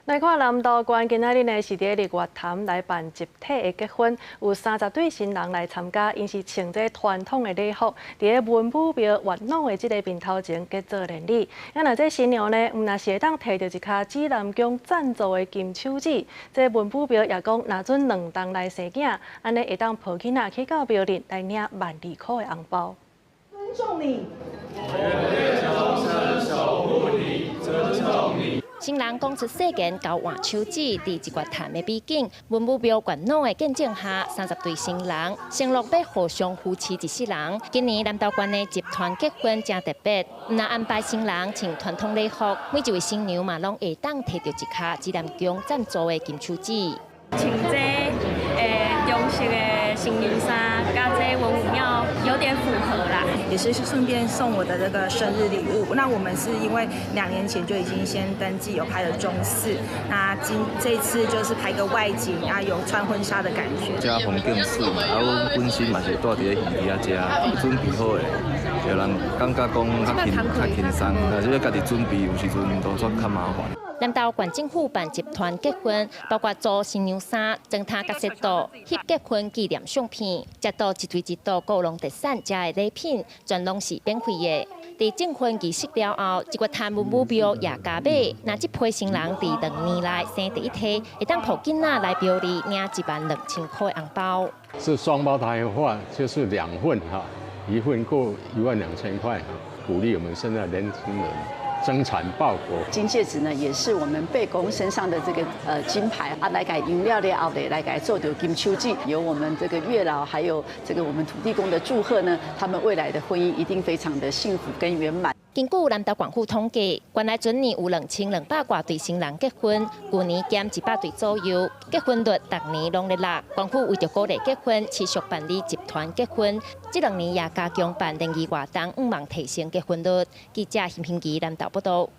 來看南投縣今仔日呢是佇日月潭來辦集體的結婚，有30對新人來參加，𪜶是穿這傳統的禮服，佇个文武廟月老的這个面頭前結做連理。啊，若這新娘呢，毋但是會當提著一跤紫南宮贊助的金手指，這文武廟也講，若準兩冬來生囝，按呢會當抱囡仔去到廟裡來領萬二箍的紅包。尊重你，我願終生守護你，尊重你。新人講出誓言，交換手指，佇日月潭的美景，文武廟月老的見證下，30對新人承諾欲互相扶持一世人。今年南投縣的集團結婚誠特別，毋但安排新人穿傳統禮服，每一位新娘嘛攏會當提著一跤紫南宮贊助的金手指。穿這中式的新娘衫，佮這文武廟有點符合啦。也是順便送我的這個生日禮物。那我們是因為2年前就已經先登記有拍了中式，那今這次就是拍個外景啊，有穿婚紗的感覺。遮風景媠，啊，阮本身嘛是蹛佇咧魚池仔遮，準備好的，予人感覺講較輕較輕鬆，但是欲家己準備，有時陣都煞較麻煩。南投縣政府辦集團結婚，包括租新娘衫、妝頭佮攝桌、翕結婚紀念相片，再到一對一桌高龍特產遮的禮品，全攏是免費的。佇證婚儀式了後，日月潭文武廟也加碼，若這批新人佇2年內生第一胎，會當抱囡仔來廟裡領1萬2千箍的紅包。是雙胞胎的話，就是兩份哈，一份過1萬2千塊，鼓勵我們現在年輕人增產報國。金戒指呢，也是我們伯公身上的這個金牌啊，來共養了了後咧，來共做著金手指，有我們這個月老，還有這個我們土地公的祝賀呢，他們未來的婚姻一定非常的幸福跟圓滿。根據南投縣府統計，原來全年有2200外對新人結婚，舊年減100對左右，結婚率逐年攏咧落。縣府為著鼓勵結婚，持續辦理集團結婚，這兩年也加強辦聯誼活動，向望提升結婚率。記者邢平儀南投報道。